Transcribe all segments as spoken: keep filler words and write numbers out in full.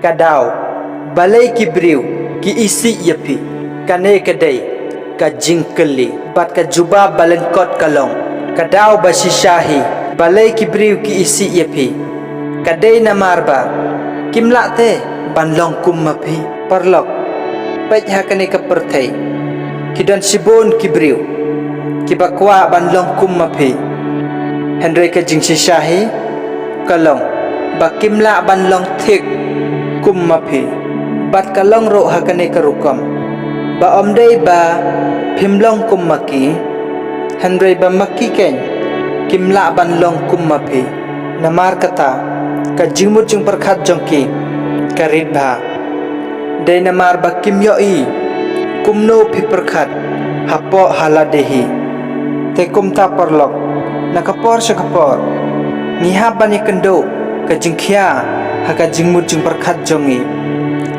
Ka daw, balei ki briew ki isih ïa phi? Kane ka dei ka jingkylli, bad ka jubab ba lyngkot ka long, ka daw ba shisha hi, balei ki briew ki isih ïa phi? Ka dei namar ba kim lah te ban long kum ma phi. Paralok, peit ha kane ka pyrthei, ki don shibun ki briew kiba kwah ban long kum ma phi. Hynrei ka jingshisha hi ka long ba kim lah ban long thik kum ma phi. Bad ka long ruh ha kane ka rukom, ba ym dei ba phim long kum ma ki, hynrei ba ma ki keiñ kim lah ban long kum ma phi. Namar kata, ka jingmut jingpyrkhat jong ki ka rit bha. Dei namar ba kim ïohi kumno phi pyrkhat hapoh ha lade hi. Te kumta paralok, na ka por sha ka por, ngi hap ban ïakynduh ka jingkhia ha ka jingmut jingpyrkhat jong ngi.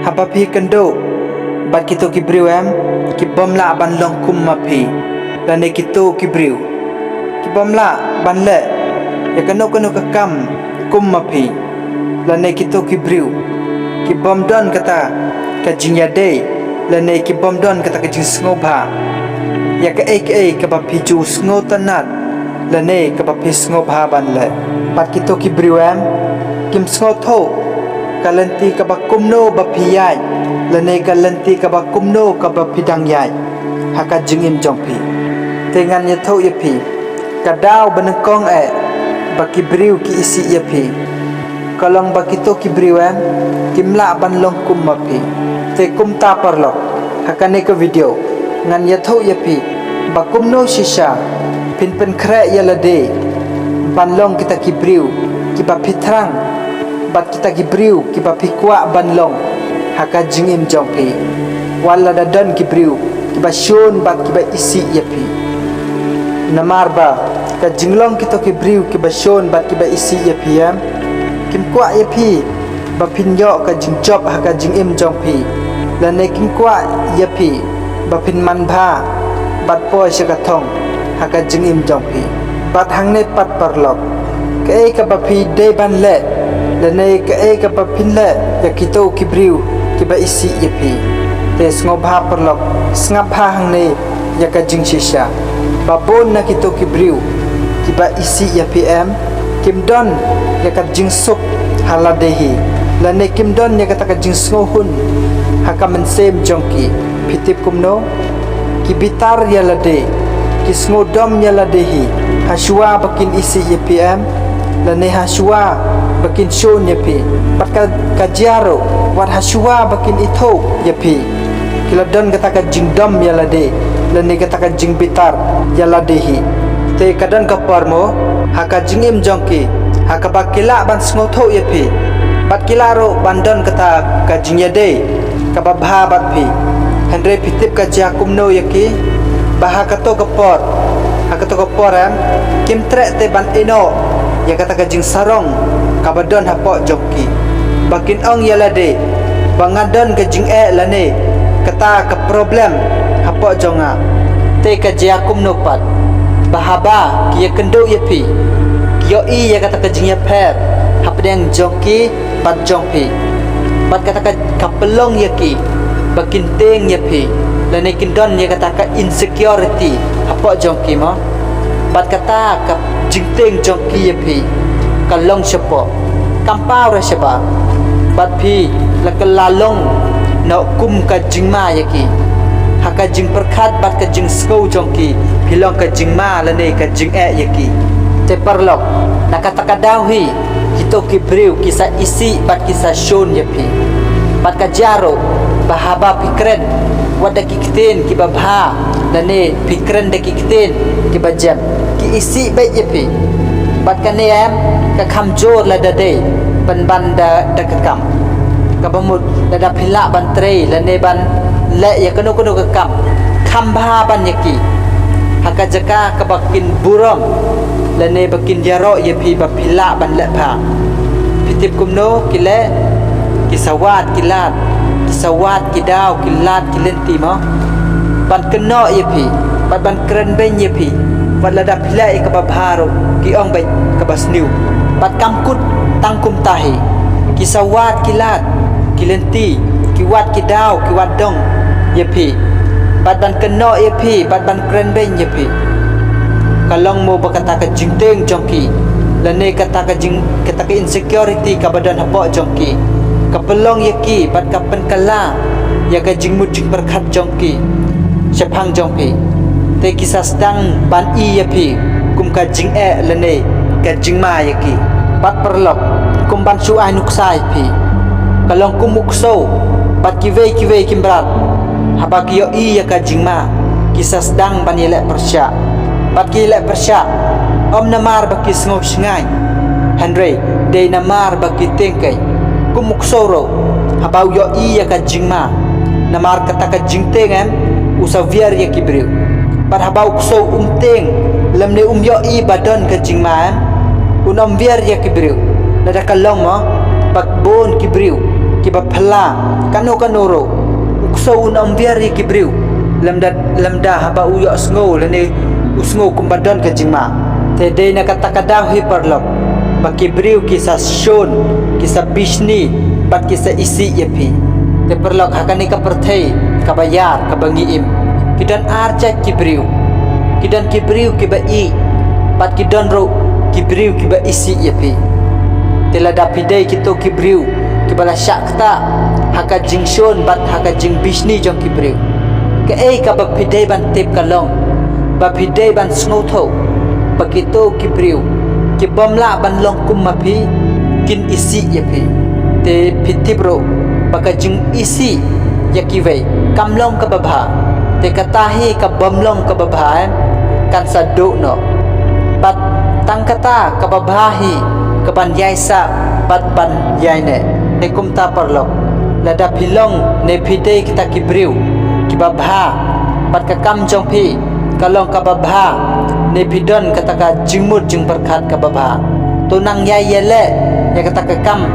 Haba phi ïakynduh bad kito ki briew em, ki bym lah ban long kum ma phi, lane kito ki briew ki bym lah ban leh ïa kano kano ka kam kum ma phi, lane kito ki briew ki bym don kata ka jingïadei, lane ki bym don kata ka jingsngewbha ïa kaei kaei kaba phi ju sngewtynnat, lane kaba phi sngewbha ban leh. Bad kito ki briew em, kim sngewthuh ka lynti kaba kumno ba phi ïaid, lane ka lynti kaba kumno kaba phi dang ïaid ha ka jingim jong phi. Te ngan ïathuh ïa phi, ka daw ba nyngkong eh ba ki briew ki isih ïa phi, ka long ba kito ki briew em, kim lah ban long kum ma phi. Te kumta paralok, ha kane ka video ngan ïathuh ïa phi ba kumno shisha phin pynkhreh ïa lade ban long kita ki briew kiba phi thrang, bad kita ki briew kiba phi kwah ban long ha ka jingim jong phi, wat lada don ki briew kiba shun bad kiba isih ïa phi. Namar ba ka jinglong kito ki briew kiba shun bad kiba isih ïa phi em, kim kwah ïa phi ba phin ïoh ka jingjop ha ka jingim jong phi, lane kim kwah ïa phi ba phin manbha bad poi sha ka thong ha ka jingim jong phi. Bad hangne pat paralok, kaei kaba phi dei ban leh, lane kaei kaba phin leh ïa kito ki briew kiba isih ïa phi? Te sngewbha paralok, sngap bha hangne ïa ka jingshisha, ba bun na kito ki briew kiba isih ïa phi em, kim don ïa ka jingsuk ha lade hi, lane kim don ïa kata ka jingsngewhun ha ka mynsiem jong ki. Phi tip kumno? Ki bitar ïa lade, ki sngewdom ïa lade hi, ha shuwa ba kin isih ïa phi em, lane ha shuwa ba kin shun ïa phi. Bad ka, ka jia ruh, wat ha shuwa ba kin ithuh ïa phi, ki la don kata ka jingdom ïa lade, lane kata ka jingbitar ïa lade hi. Te ka don ka por mo, ha ka jingim jong ki, ha kaba ki lah ban sngewthuh ïa phi, bad ki lah ruh ban don kata ka jingïadei kaba bha bad phi. Hynrei phi tip ka jia kumno ïa ki? Ba ha kato ka por, ha kato ka por em, kim treh te ban ïehnoh ïa kata ka jingsarong kaba don hapoh jong ki, ba kin ong ïa lade ba nga don ka jingeh lane kata ka problem hapoh jong nga. Te ka jia kumno pat, ba haba ki ïakynduh ïa phi, ki ïohi ïa kata ka jingïapher hapdeng jong ki bad jong phi, bad kata ka, ka pynlong ïa ki ba kin tieng ïa phi, lane kin don ïa kata ka insecurity hapoh jong ki mo. Bad kata ka jingtieng jong ki ïa phi ka long shapoh, kam paw re shabar. Bad phi la kylla long noh kum ka jingma ïa ki. Ha ka jingpyrkhat bad ka jingsngew jong ki, phi long ka jingma lane ka jingeh ïa ki. Te paralok, na kata ka daw hi, kito ki briew ki sa isih bad ki sa shun ïa phi. Bad ka jia ruh, ba haba phi kren wat da ki ktien kiba bha, lane phi kren da ki ktien kiba jem, ki isih beit ïa phi. Bad kane em, ka kham jur lada dei pynban da, da ka kam. Kaba mut lada phi lah ban trei lane ban leh ïa kano kano ka kam, kham bha ban ïa ki. Ha ka jaka kaba kin burom lane ba kin ïaroh ïa phi ba phi lah ban leh bha. Phi tip kumno ki leh? Ki sa wad ki lad, ki sa wad ki daw ki lad ki lynti mo, ban kynnoh ïa phi, bad ban kren beiñ ïa phi. Wat lada phi leh ïa kaba bha ruh, ki ong beit kaba sniew. Bad kam kut tang kumta hi, ki sa wad ki lad ki lynti, ki wat ki daw, ki wat dong ïa phi, bad ban kynnoh ïa phi, bad ban kren beiñ ïa phi. Ka long mo ba kata ka jingtieng jong ki, lane kata ka jing, kata ka insecurity kaba don hapoh jong ki, ka pynlong ïa ki, bad ka pynkylla ïa ka jingmut jingpyrkhat jong ki shaphang jong phi. Te ki sa sdang ban i ïa phi kum ka jingeh lane ka jingma ïa ki. Bad paralok, kum ban shu ai nuksa ïa phi, ka long kum u ksew bad kiwei kiwei ki mrad, haba ki ïohi ïa ka jingma, ki sa sdang ban ïaleh pyrshah. Bad ki ïaleh pyrshah, ym namar ba ki sngew shngaiñ, hynrei dei namar ba ki tieng keiñ. Kum u ksew ruh, haba u ïohi ïa ka jingma, namar kata ka jingtieng em, u sa wiar ïa ki briew. Bad haba u ksew um tieng, lymne um ïohi ba don ka jingma em, un ym wiar ïa ki briew. Lada ka long mo ba bun ki briew kiba phylla, kano kano ruh, u ksew un ym wiar ïa ki briew, lymda, lymda haba u ïohsngew lane u sngew kumba don ka jingma. Te dei na kata ka daw hi paralok, ba ki briew ki sa shun, ki sa bishni, bad ki sa isih ïa phi. Te paralok, ha kane ka pyrthei kaba ïar kaba ngi im, ki don ar jait ki briew. Ki don ki briew kiba ïeit, bad ki don ruh ki briew kiba isih ïa phi. Te lada phi dei kito ki briew kiba la shah ktah ha ka jingshun bad ha ka jingbishni jong ki briew, kaei kaba phi dei ban tip ka long ba phi dei ban sngewthuh ba kito ki briew ki bym lah ban long kum ma phi, kin isih ïa phi. Te phi tip ruh ba ka jingisih ïa kiwei kam long kaba bha. Te kata hi ka bym long kaba bha, kan sa duh noh. Bad tang kata kaba bha hi ka ban ïai sah bad ban ïai neh. Te kumta paralok, lada phi long ne phi dei kita ki briew kiba bha, bad ka kam jong phi ka long kaba bha, ne phi don kata ka jingmut jingpyrkhat kaba bha, to nang ïai ïaleh ïa kata ka kam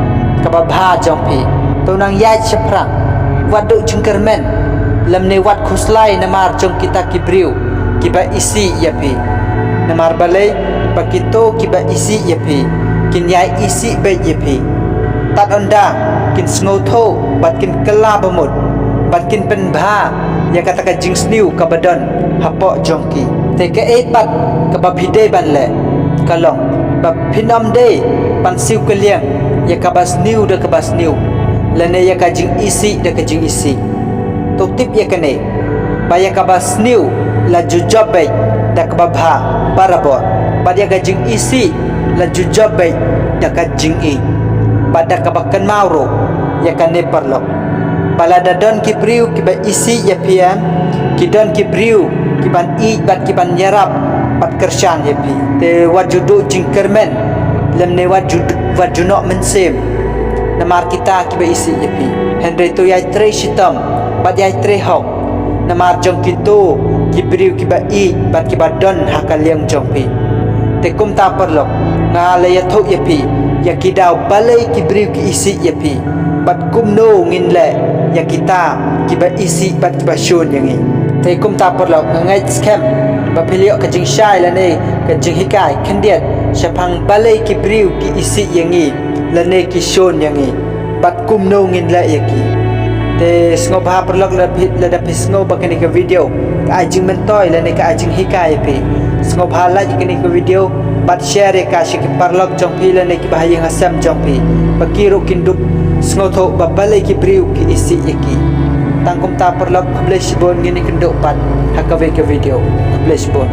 kaba bha jong phi. To nang ïaid shaphrang, wat duh jingkyrmen, lymne wat khuslai namar jong kita ki briew kiba isih ïa phi. Namar balei? Ba kito kiba isih ïa phi kin ïai isih beit ïa phi. Tad ynda kin sngewthuh bad kin kylla bamut bad kin pynbha ïa kata ka jingsniew kaba don hapoh jong ki. Te kaei pat kaba phi dei ban leh ka long ba phin ym dei ban siew kylliang ïa kaba sniew da kaba sniew, lane ïa ka jingisih da ka jingisih. To tip ïa kane, ba ïa kaba sniew la ju jop beit da kaba bha barabor, bad ïa ka jingisih la ju jop beit da ka jingïeit. Bad da kaba kynmaw ruh ïa kane paralok, ba lada don ki briew kiba isih ïa phi, ki don ki briew kiban ïeit bad kiban ïarap bad kyrshan ïa phi. Te wat ju duh jingkyrmen, lymne wat ju, wat ju noh mynsiem namar kita kiba isih ïa phi. Hynrei to ïai trei shitom bad ïai trei hok namar jong kito ki briew kiba ïeit bad kiba don ha ka liang jong phi. Te kumta paralok, nga la ïathuh ïa phi ïa ki daw balei ki briew ki isih ïa phi, bad kumno ngin leh ïa kita kiba isih bad kiba shun ïa ngi. Te kumta paralok, nga ngeit skhem ba phi la ïoh ka jingshai lane ka jinghikai khyndiat shaphang balei ki briew ki isih ïa ngi lane ki shun ïa ngi, bad kumno ngin leh ïa ki. Te sngewbha paralok, lada phi, lada phi sngew ba kane ka video ka ai jingmyntoi lane ka ai jinghikai ïa phi, sngewbha like ïa kane ka video bad share ïa ka sha ki paralok jong phi lane kiba ha ïing ha sem jong phi, ba ki ruh kin dup sngewthuh ba balei ki briew ki isih ïa ki. Tang kumta paralok, khublei shibun, ngin ïakynduh pat ha kawei ka video. Khublei shibun.